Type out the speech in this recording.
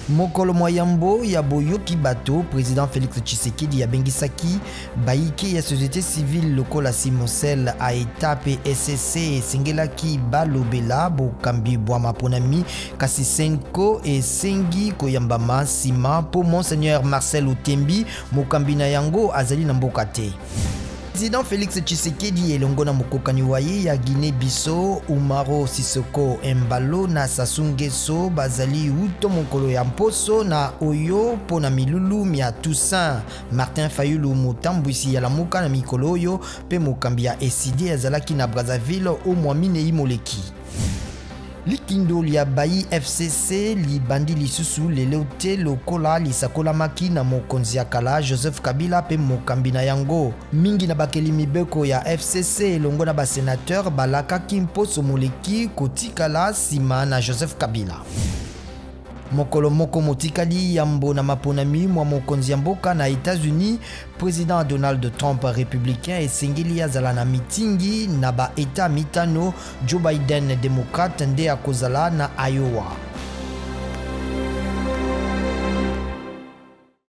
Mokolo mwa yambo ya boyoki bato, President Felix Tshisekedi abengisaki bayike ya société civile lokola Simosel, AETA mpe SSC esengelaki balobela bokambi bwa maponami, kasi Cenco esengi koyambama nsima mpo Monseigneur Marcel Utembi, mokambi na yango, azali na mboka te. Président Félix Tshisekedi elongo na mokokani wa ye ya Guinée-Bissau Umaro Sissoco Embalo na Sassou Nguesso bazali uto mokolo ya mposo na oyo mpo na milulu mya Toussaint. Martin Fayulu motambwisi ya Lamuka na mikolo oyo mpe mokambi ya ECiDé azalaki na Brazzaville o mwa minei moleki. Likindo lya bayi FCC libandi lisusu lelo te lokola lisakolamaki na mokonzi ya kala Joseph Kabila mpe mokambi na yango. Mingi na bakeli mibeko ya FCC elongo na ba senateurs balakaki mposo moleki kotikala nsima na Joseph Kabila. Mokolo moko motikali yambo na maponami mwa mokonzi ya mboka na Etats-Unis, President Donald Trump republicain esengeli azala na mitingi na ba etats mitano, Joe Biden democrate nde akozala na Iowa.